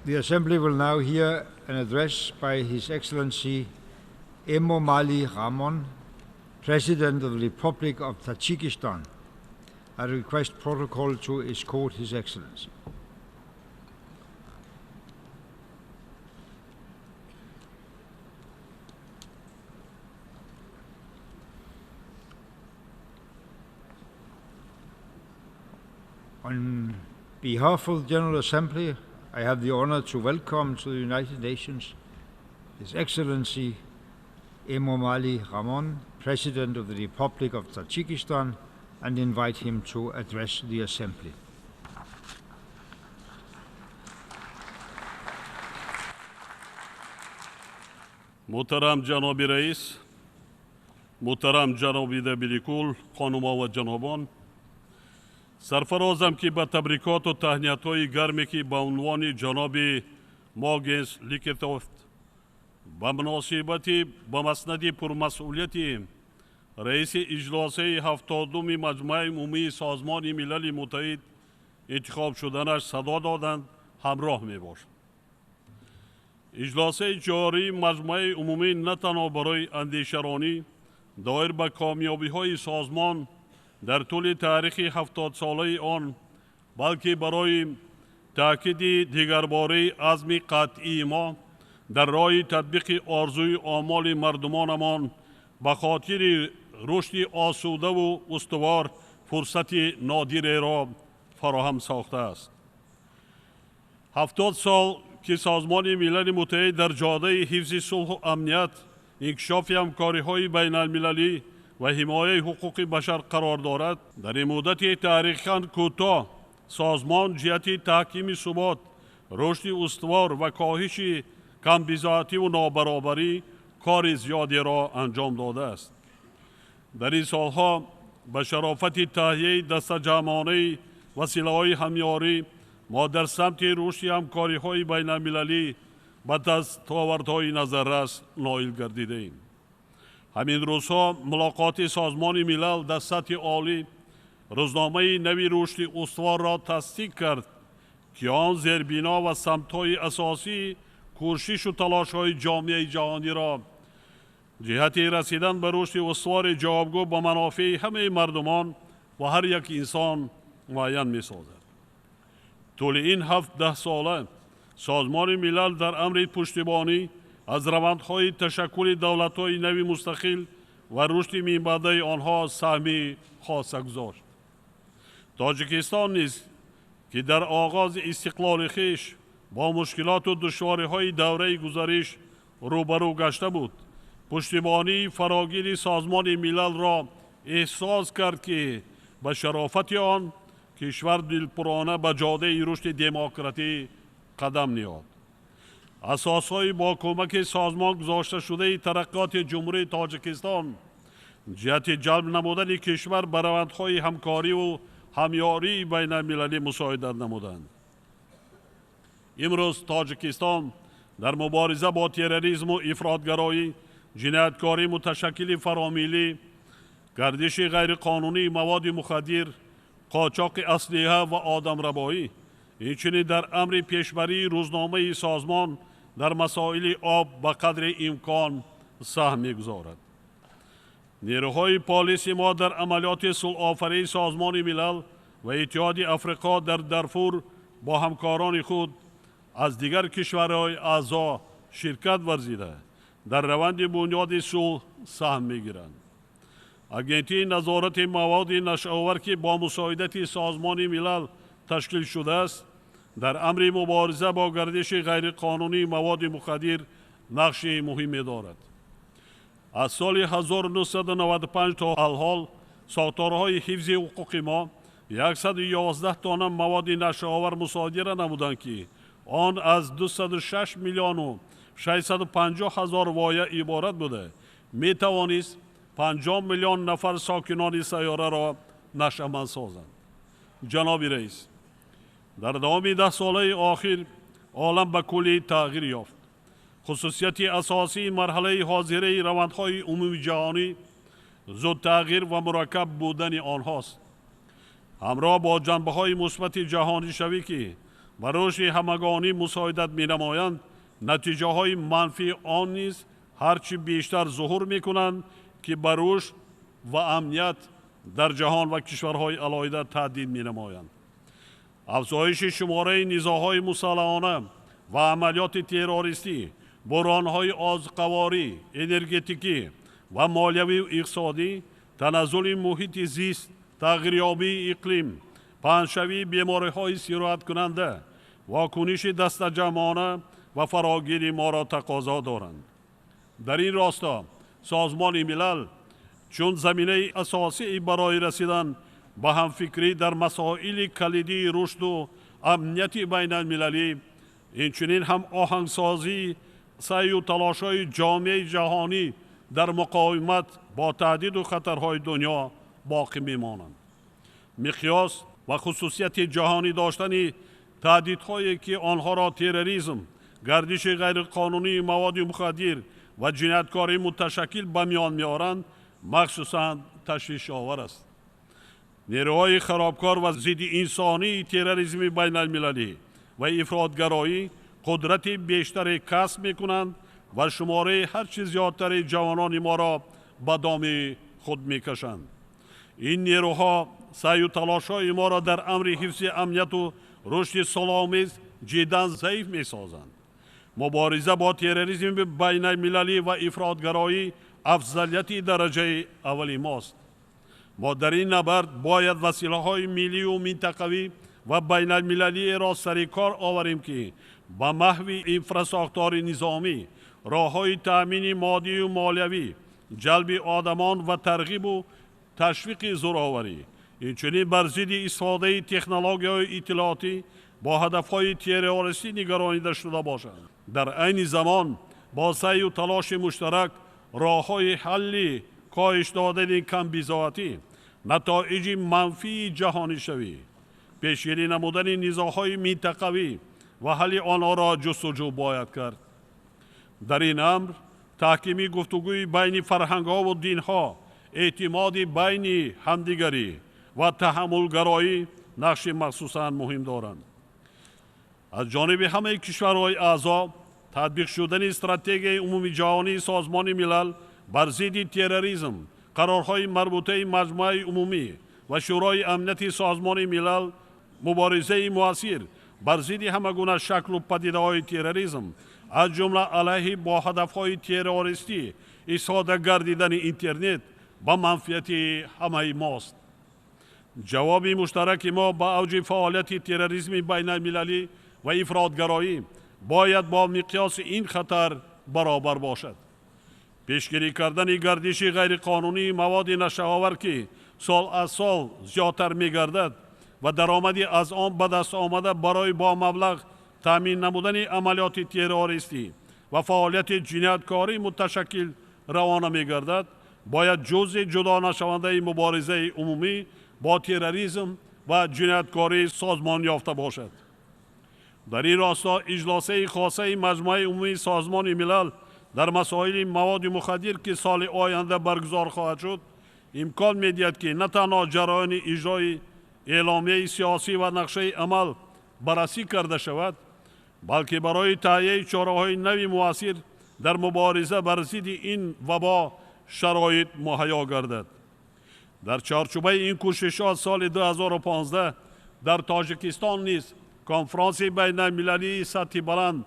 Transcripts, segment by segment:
The Assembly will now hear an address by His Excellency Emomali Rahmon, President of the Republic of Tajikistan. I request protocol to escort His Excellency. On behalf of the General Assembly, I have the honor to welcome to the United Nations His Excellency Emomali Rahmon, President of the Republic of Tajikistan, and invite him to address the Assembly. Муҳтарам ҷаноби раис, муҳтарам ҷаноби дабирикул, хонумо ва ҷанобон, сарфарозам, ки ба табрикоту таҳниятҳои гарме, ки ба унвони ҷаноби Могенс Ликетофт ба муносибати ба маснади пурмасъулияти раиси иҷлосаи 70-уми Маҷмӯаи Умумии Созмони Милали Муттаҳид интихоб шуданаш садо доданд, ҳамроҳ мебошад. Иҷлосаи ҷории Маҷмӯаи Умумӣ на танҳо барои андешаронӣ доир ба комёбиҳои созмон дар тӯли таърихи 70-солаи он, балки барои таъкиди дигарбораи азми қатъии мо дар роҳи татбиқи орзуи омоли мардумонамон ба хотири рушди осудаву устувор фурсати нодиреро фароҳам сохтааст. 70 сол ки Созмони Милали Муттаҳид дар ҷодаи ҳифзи сулҳу амният, инкишофи ҳамкориҳои байналмилалӣ ва ҳимояи ҳуқуқи башар қарор дорад. Дар ин муддати таърихан кӯтоҳ созмон ҷиҳати таҳкими субот, рушди устувор ва коҳиши камбизоативу нобаробарӣ кори зиёдеро анҷом додааст. Дар ин солҳо ба шарофати таҳияи дастаҷамъонаи василаҳои ҳамёрӣ мо дар самти рушди ҳамкориҳои байналмилалӣ ба дастовардҳои назаррас ноил гардидаем. Ҳамин рӯзҳо мулоқоти Созмони Милал дар сатҳи олӣ рӯзномаи нави рушди устуворро тасдиқ кард, ки он зербино ва самтҳои асосии кӯшишу талошҳои ҷомеаи ҷаҳониро ҷиҳати расидан ба рушди устувори ҷавобгӯ ба манофеи ҳамаи мардумон ва ҳар як инсон муайян месозад. Тӯли ин ҳафт даҳсола Созмони Милал дар амри пуштибонӣ аз равандҳои ташаккули давлатҳои нави мустақил ва рушди минбаъдаи онҳо саҳми хоса гузошт. Тоҷикистон низ, ки дар оғози истиқлоли хеш бо мушкилоту душвориҳои давраи гузариш рӯбарӯ гашта буд, пуштибонии фарогири Созмони Милалро эҳсос кард, ки ба шарофати он кишвар дилпурона ба ҷодаи рушди демократӣ қадам ниҳод. Асосҳои бо кӯмаки созмон гузошташудаи тараққиёти Ҷумҳурии Тоҷикистон ҷиҳати ҷалб намудани кишвар ба равандҳои ҳамкориву ҳамёрии байналмилалӣ мусоидат намуданд. Имрӯз Тоҷикистон дар мубориза бо терроризму ифротгароӣ, ҷинояткории муташаккили фаромиллӣ, гардиши ғайриқонунии маводи мухаддир, қочоқи аслиҳа ва одамрабоӣ, инчунин дар амри пешбарии рӯзномаи созмон дар масоили об ба қадри имкон саҳм мегузорад. Нерӯҳои полиси мо дар амалиёти сулҳофарии Созмони Милал ва Иттиҳоди Африқо дар Дарфур бо ҳамкорони худ аз дигар кишварҳои аъзо ширкат варзида, дар раванди бунёди сулҳ саҳм мегиранд. Агентии назорати маводи нашъаовар, ки бо мусоидати Созмони Милал ташкил шудааст, дар амри мубориза бо гардиши ғайриқонунии маводи мухаддир нақши муҳиме дорад. Аз соли 1995 то алҳол сохторҳои ҳифзи ҳуқуқи мо 111 тонна маводи нашъаовар мусодира намуданд, ки он аз 206 миллиону 650 ҳазор воя иборат буда, метавонист 50 миллион нафар сокинони сайёраро нашъаманд созанд. Ҷаноби раис, дар давоми 10 солаи охир олам ба куллӣ тағйир ёфт. Хусусияти асосии марҳалаи ҳозираи равандҳои умумиҷаҳонӣ зудтағйир ва мураккаб будани онҳост. Ҳамроҳ бо ҷанбаҳои мусбати ҷаҳонишавӣ, ки ва рушди ҳамагонӣ мусоидат менамоянд, натиҷаҳои манфии он низ ҳарчи бештар зуҳур мекунанд, ки ба рушд ва амният дар ҷаҳон ва кишварҳои алоҳида таҳдид менамоянд. Афзоиши шумораи низоъҳои мусаллаҳона ва амалиёти террористӣ, буҳронҳои озуқаворӣ, энергетикӣ ва молиявию иқтисодӣ, таназзули муҳити зист, тағйирёбии иқлим, паҳншавии бемориҳои сирояткунанда, вокуниши дастаҷамъона ва фарогири моро тақозо доранд. Дар ин росто Созмони Милал чун заминаи асосии барои расидан ба ҳамфикрӣ дар масоили калидии рушду амнияти байналмилалӣ, инчунин ҳам оҳангсозии саъю талошҳои ҷомеаи ҷаҳонӣ дар муқовимат бо таҳдиду хатарҳои дунё боқӣ мемонанд. Миқёс ва хусусияти ҷаҳонӣ доштани таҳдидҳое, ки онҳоро терроризм, гардиши ғайриқонунии маводи мухаддир ва ҷинояткории муташаккил ба миён меоранд, махсусан ташвишовар аст. Нерӯҳои харобкор ва зидди инсонии терроризми байналмилалӣ ва ифротгароӣ қудрати бештаре касб мекунанд ва шумораи ҳарчи зиёдтари ҷавонони моро ба доми худ мекашанд. Ин нерӯҳо саъю талошҳои моро дар амри ҳифзи амнияту рушди сулҳомез ҷиддан заиф месозанд. Мубориза бо терроризми байналмилалӣ ва ифротгароӣ афзалияти дараҷаи аввали мост. Мо дар ин набард бояд василаҳои миллию минтақавӣ ва байналмилалиеро сари кор оварем, ки ба маҳви инфрасохтори низомӣ, роҳҳои таъмини моддию молиявӣ, ҷалби одамон ва тарғибу ташвиқи зӯроварӣ, инчунин бар зидди истифодаи технологияҳои иттилоотӣ бо ҳадафҳои террористӣ нигаронида шуда бошанд. Дар айни замон бо саъю талоши муштарак роҳҳои ҳалли коҳиш додани камбизоатӣ, натоиҷи манфии ҷаҳонишавӣ, пешгирӣ намудани низоъҳои минтақавӣ ва ҳалли онҳоро ҷустуҷӯ бояд кард. Дар ин амр таҳкими гуфтугӯи байни фарҳангҳову динҳо, эътимоди байни ҳамдигарӣ ва таҳаммулгароӣ нақши махсусан муҳим доранд. Аз ҷониби ҳамаи кишварҳои аъзо татбиқ шудани стратегияи умумиҷаҳонии Созмони Милал бар зидди терроризм, қарорҳои марбутаи Маҷмӯаи Умумӣ ва Шӯрои Амнияти Созмони Милал, муборизаи муассир бар зидди ҳама гуна шаклу падидаҳои терроризм, аз ҷумла алайҳи бо ҳадафҳои террористӣ истифода гардидани интернет ба манфиати ҳамаи мост. Ҷавоби муштараки мо ба авҷи фаъолияти терроризми байналмилалӣ ва ифротгароӣ бояд бо миқёси ин хатар баробар бошад. Пешгирӣ кардани гардиши ғайриқонунии маводи нашъаовар, ки сол аз сол зиёдтар мегардад ва даромади аз он ба даст омада барои бо маблағ таъмин намудани амалиёти террористӣ ва фаъолияти ҷинояткории муташаккил равона мегардад, бояд ҷузъи ҷудонашавандаи муборизаи умумӣ бо терроризм ва ҷинояткории созмонёфта бошад. Дар ин росто иҷлосаи хосаи Маҷмӯаи Умумии Созмони Милал дар масоили маводи мухаддир, ки соли оянда баргузор хоҳад шуд, имкон медиҳад, ки на танҳо ҷараёни иҷрои эъломияи сиёсӣ ва нақшаи амал баррасӣ карда шавад, балки барои таҳияи чораҳои нави муассир дар мубориза бар зидди ин вабо шароит муҳайё гардад. Дар чорчӯбаи ин кӯшишҳо соли 2015 дар Тоҷикистон низ конфронси байналмилалии сатҳи баланд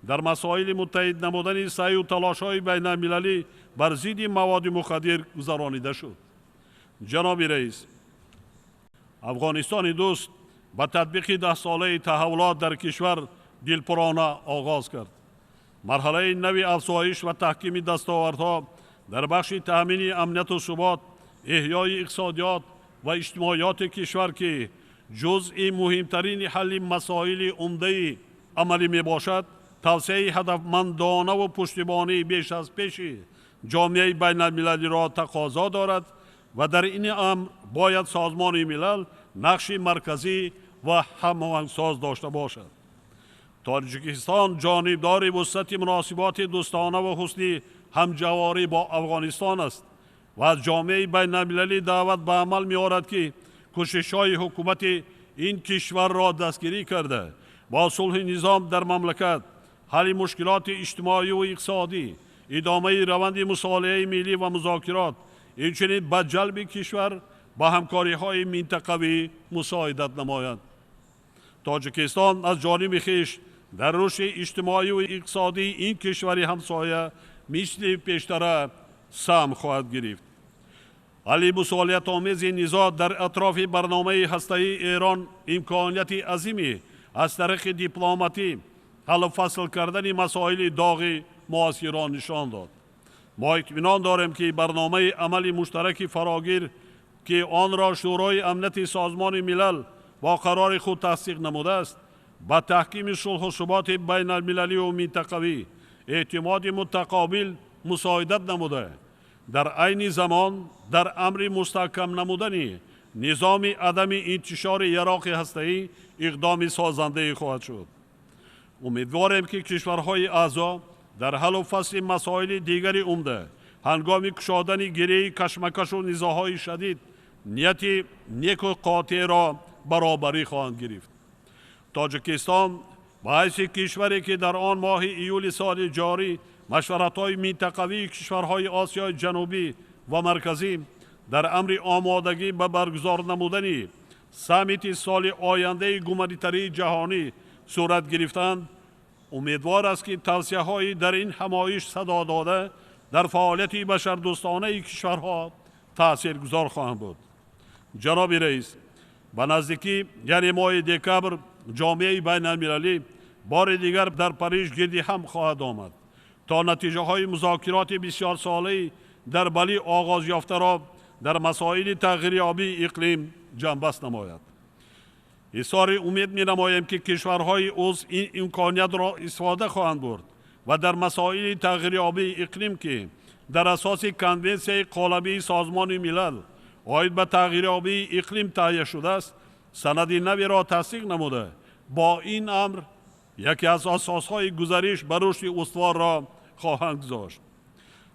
дар масоили муттаҳид намудани саъю талошҳои байналмилалӣ бар зидди маводи мухаддир гузаронида шуд. Ҷаноби раис, Афғонистони дӯст ба татбиқи даҳсолаи таҳаввулот дар кишвар дилпурона оғоз кард. Марҳалаи нави афзоиш ва таҳкими дастовардҳо дар бахши таъмини амнияту субот, эҳёи иқтисодиёт ва иҷтимоиёти кишвар, ки ҷузъи муҳимтарини ҳалли масоили умдаи амалӣ мебошад, тавсеаи ҳадафмандонаву пуштибонии беш аз пеши ҷомеаи байналмилалиро тақозо дорад ва дар ин амр бояд Созмони Милал нақши марказӣ ва ҳамоҳангсоз дошта бошад. Тоҷикистон ҷонибдори вусъати муносиботи дӯстона ва ҳусни ҳамҷаворӣ бо Афғонистон аст ва аз ҷомеаи байналмилалӣ даъват ба амал меорад, ки кӯшишҳои ҳукумати ин кишварро дастгирӣ карда, бо сулҳи низом дар мамлакат, ҳалли мушкилоти иҷтимоӣ ва иқтисодӣ, идомаи раванди мусолиҳаи миллӣ ва музокирот, инчунин ба ҷалби кишвар ба ҳамкориҳои минтақавӣ мусоидат намояд. Тоҷикистон аз ҷониби хеш дар рушди иҷтимоӣ ва иқтисодии ин кишвари ҳамсоя мисли пештара саҳм хоҳад гирифт. Ҳалли мусолиҳатомези низоъ дар атрофи барномаи ҳастаии Эрон имконияти азиме аз тариқи дипломатӣ ҳаллу фасл кардани масоили доғи муосирро нишон дод. Мо итминон дорем, ки барномаи амали муштараки фарогир, ки онро Шӯрои Амнияти Созмони Милал бо қарори худ тасдиқ намудааст, ба таҳкими сулҳу суботи байналмилалию минтақавӣ, эътимоди мутақобил мусоидат намуда, дар айни замон дар амри мустаҳкам намудани низоми адами интишори яроқи ҳастаӣ иқдоми созандае хоҳад шуд. Умедворем, ки кишварҳои аъзо дар ҳаллу фасли масоили дигари умда ҳангоми кушодани гиреи кашмакашу низоъҳои шадид нияти неку қотеъро баробарӣ хоҳанд гирифт. Тоҷикистон ба ҳайси кишваре, ки дар он моҳи июли соли ҷорӣ машваратҳои минтақавии кишварҳои Осиёи Ҷанубӣ ва Марказӣ дар амри омодагӣ ба баргузор намудани саммити соли ояндаи гуманитарии ҷаҳонӣ сурат гирифтанд, умедвор аст, ки тавсияҳои дар ин ҳамоиш садо дода дар фаъолияти башардӯстонаи кишварҳо таъсиргузор хоҳанд буд. Ҷаноби раис, ба наздикӣ, яъне моҳи декабр, ҷомеаи байналмилалӣ бори дигар дар Париж гирди ҳам хоҳад омад, то натиҷаҳои музокироти бисёрсолаи дар Бали оғоз ёфтаро дар масоили тағйирёбии иқлим ҷамъбаст намояд. Изҳори умед менамоем, ки кишварҳои узв ин имкониятро истифода хоҳанд бурд ва дар масоили тағйирёбии иқлим, ки дар асоси Конвенсияи қолабии Созмони Милал оид ба тағйирёбии иқлим таҳия шудааст, санади наверо тасдиқ намуда, бо ин амр яке аз асосҳои гузариш ба рушди устуворро хоҳанд гузошт.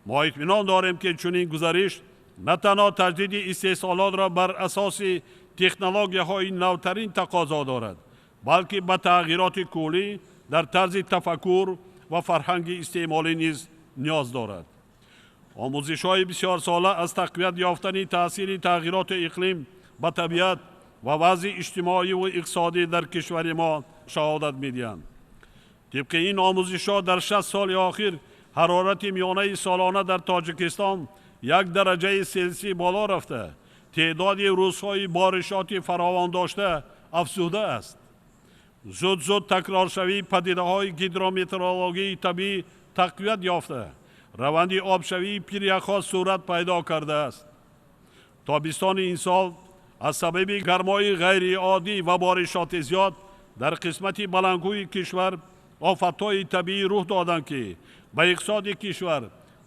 Мо итминон дорем, ки чунин гузариш на танҳо таҷдиди истеҳсолотро бар асоси технологияҳои навтарин тақозо дорад, балки ба тағйироти куллӣ дар тарзи тафаккур ва фарҳанги истеъмолӣ низ ниёз дорад. Омӯзишҳои бисёрсола аз тақвият ёфтани таъсири тағйироти иқлим ба табиат ва вазъи иҷтимоӣ ва иқтисодӣ дар кишвари мо шаҳодат медиҳанд. Тибқи ин омӯзишҳо, дар 60 соли охир ҳарорати миёнаи солона дар Тоҷикистон 1 дараҷаи Селсӣ боло рафта, теъдоди рӯзҳои боришоти фаровон дошта афзудааст. Зуд зуд такроршавии падидаҳои гидрометеорологии табиӣ тақвият ёфта, раванди обшавии пиряхҳо суръат пайдо кардааст. Тобистони ин сол аз сабаби гармои ғайриоддӣ ва боришоти зиёд дар қисмати баландкӯҳи кишвар офатҳои табиӣ рух доданд, ки ба иқтисоди кишвар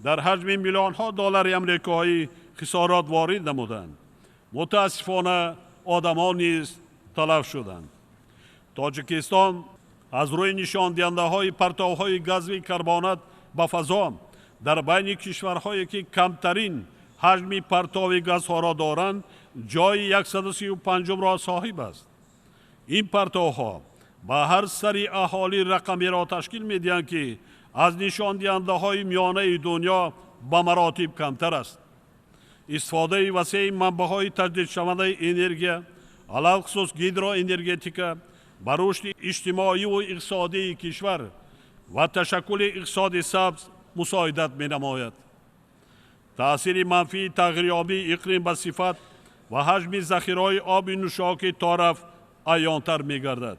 дар ҳаҷми миллионҳо доллари амрикоӣ хисорот ворид намуданд. Мутаассифона, одамон низ талаф шуданд. Тоҷикистон аз рӯи нишондиҳандаҳои партовҳои газви карбонат ба фазо дар байни кишварҳое, ки камтарин ҳаҷми партови газҳоро доранд, ҷойи 135-умро соҳиб аст. Ин партовҳо ба ҳар сари аҳолӣ рақамеро ташкил медиҳанд, ки аз нишондиҳандаҳои миёнаи дунё ба маротиб камтар аст. Истифодаи васеи манбаъҳои таҷдидшавандаи энергия, алалхусус гидроэнергетика, ба рушди иҷтимоиву иқтисодии кишвар ва ташаккули иқтисоди сабз мусоидат менамояд. Таъсири манфии тағйирёбии иқлим ба сифат ва ҳаҷми захираҳои оби нӯшокӣ торафт аёнтар мегардад.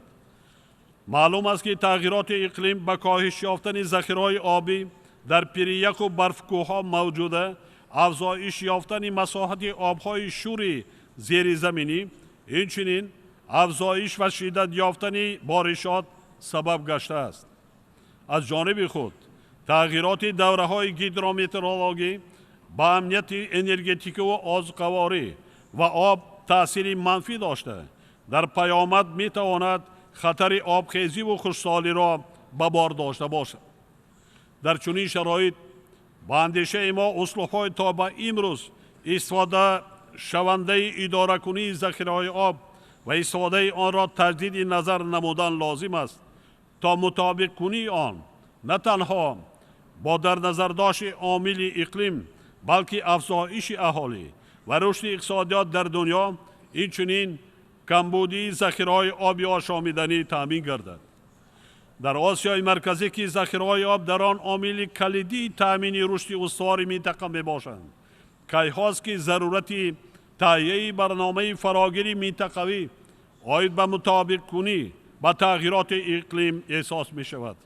Маълум аст, ки тағйироти иқлим ба коҳиш ёфтани захираҳои обӣ дар пирияху барфкӯҳҳо мавҷуда, афзоиш ёфтани масоҳати обҳои шури зеризаминӣ, инчунин афзоиш ва шиддат ёфтани боришот сабаб гаштааст. Аз ҷониби худ тағйироти давраҳои гидрометеорологӣ ба амнияти энергетикиву озуқаворӣ ва об таъсири манфӣ дошта, дар паёмад метавонад хатари обхезиву хушксолиро ба бор дошта бошад. Дар чунин шароит, ба андешаи мо, услубҳои то ба имрӯз истифодашавандаи идоракунии захираҳои об ва истифодаи онро таҷдиди назар намудан лозим аст то мутобиқкунии он на танҳо бо дар назардошти омили иқлим, балки афзоиши аҳолӣ ва рушди иқтисодиёт дар дунё, инчунин камбудии захираҳои оби ошомиданӣ таъмин гардад. Дар Осиёи Марказӣ, ки захираҳои об дар он омили калидии таъмини рушди устувори минтақа мебошанд, кайҳост ки зарурати таҳияи барномаи фарогири минтақавӣ оид ба мутобиқкунӣ ба тағйироти иқлим эҳсос мешавад.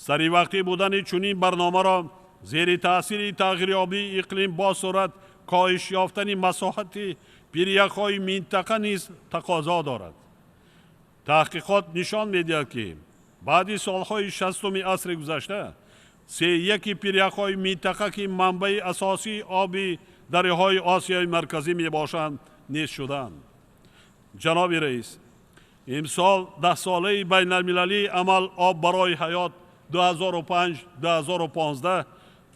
Саривақтӣ будани чунин барномаро зери таъсири тағйирёбии иқлим бо суръат коҳиш ёфтани масоҳати пиряхҳои минтақа низ тақозо дорад. Таҳқиқот нишон медиҳад, ки баъди солҳои 60-уми асри гузашта 3/3 пиряхҳои минтақа, ки манбаи асосии оби дарёҳои Осиёи Марказӣ мебошанд, нест шуданд. Ҷаноби раис, имсол 10-солаи байналмилалии амал «Об барои ҳаёт» 2005-2015,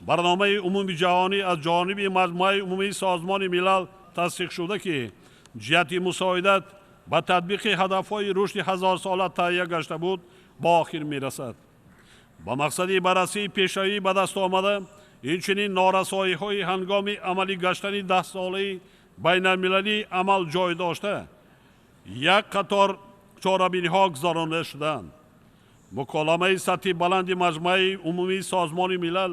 барномаи умумиҷаҳонӣ аз ҷониби Маҷмӯаи Умумии Созмони Милал тасдиқшуда, ки ҷиҳати мусоидат ба татбиқи ҳадафҳои рушди ҳазорсола таҳия гашта буд, ба охир мерасад. Ба мақсади баррасии пешравӣ ба даст омада, инчунин норасоиҳои ҳангоми амалӣ гаштани 10-солаи байналмилалии амал ҷой дошта, як қатор чорабиниҳо гузаронида шуданд. Муколамаи сатҳи баланди Маҷмӯаи Умумии Созмони Милал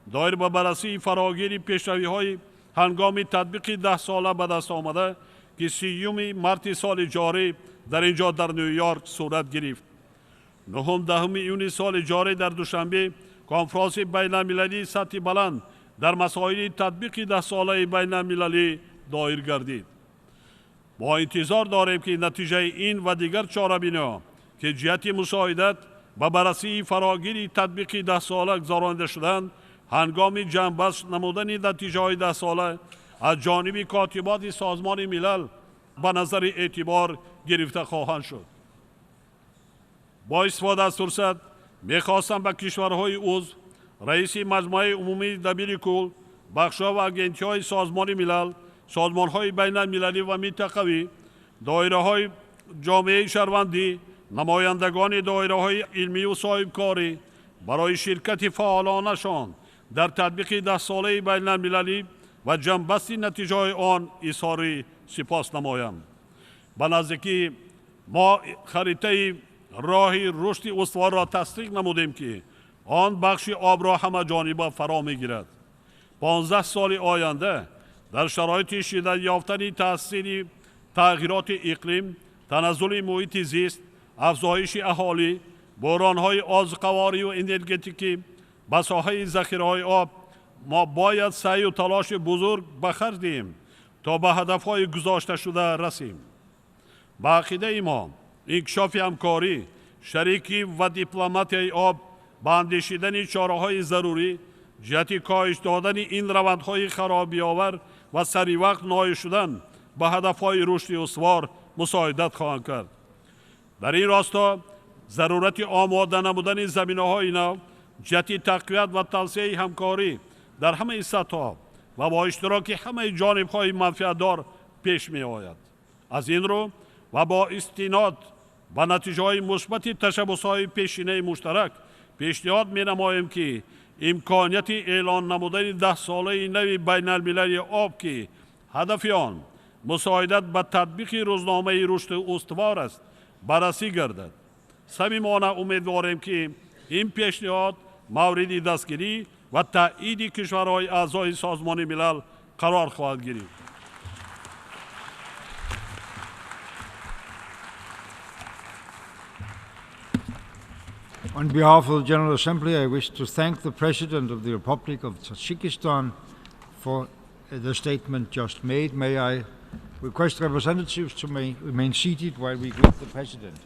доир ба баррасии фарогири пешравиҳои ҳангоми татбиқи 10-сола ба даст омада, ки 30 марти соли ҷорӣ дар ин ҷо дар Ню-Йорк сурат гирифт. 9-10 июни соли ҷорӣ дар Душанбе конфронси байналмилалии сатҳи баланд дар масоили татбиқи 10-солаи байналмилалӣ доир гардид. Мо интизор дорем, ки натиҷаи ин ва дигар чорабиниҳо, ки ҷиҳати мусоидат ба баррасии фарогири татбиқи 10-сола гузаронида шуданд, ҳангоми ҷамъбаст намудани натиҷаҳои 10-сола аз ҷониби котиботи Созмони Милал ба назари эътибор гирифта хоҳанд шуд. Бо истифода аз фурсат мехостам ба кишварҳои узв, раиси Маҷмӯаи Умумии Дабири Кул, бахшҳо ва агентиҳои Созмони Милал, созмонҳои байналмилалӣ ва минтақавӣ, доираҳои ҷомеаи шаҳрвандӣ, намояндагони доираҳои илмию соҳибкорӣ барои ширкати фаъолонашон дар татбиқи 10-солаи байналмилалӣ ва ҷамъбасти натиҷаҳои он изҳори сипос намоям. Ба наздикӣ мо харитаи роҳи рушди устуворро тасдиқ намудем, ки он бахши обро ҳамаҷониба фаро мегирад. 15 соли оянда дар шароити шиддат ёфтани таъсири тағйироти иқлим, таназзули муҳити зист, афзоиши аҳолӣ, бӯҳронҳои озуқаворию энергетикӣ ба соҳаи захираҳои об мо бояд саъю талоши бузург ба харҷ диҳем то ба ҳадафҳои гузошташуда расем. Ба ақидаи мо, инкишофи ҳамкорӣ, шарикӣ ва дипломатияи об ба андешидани чораҳои зарурӣ ҷиҳати коҳиш додани ин равандҳои харобиовар ва саривақт ноил шудан ба ҳадафҳои рушди устувор мусоидат хоҳанд кард. Дар ин росто зарурати омода намудани заминаҳои нав ҷиҳати тақвият ва тавсеаи ҳамкорӣ дар ҳамаи сатҳҳо ва бо иштироки ҳамаи ҷонибҳои манфиатдор пеш меояд. Аз ин рӯ ва бо истинод ба натиҷаҳои мусбати ташаббусҳои пешинаи муштарак пешниҳод менамоем, ки имконияти эълон намудани 10-солаи нави байналмилалии об, ки ҳадафи он мусоидат ба татбиқи рӯзномаи рушди устувор аст, баррасӣ гардад. Самимона умедворем, ки ин пешниҳод мавриди дастгирӣ ва таъиди кишварҳои аъзои Созмони Милал қарор хоҳад гирифт. On behalf of the General Assembly, I wish to thank the President of the Republic of Tajikistan for the statement just made. May I request representatives to remain seated while we greet the President.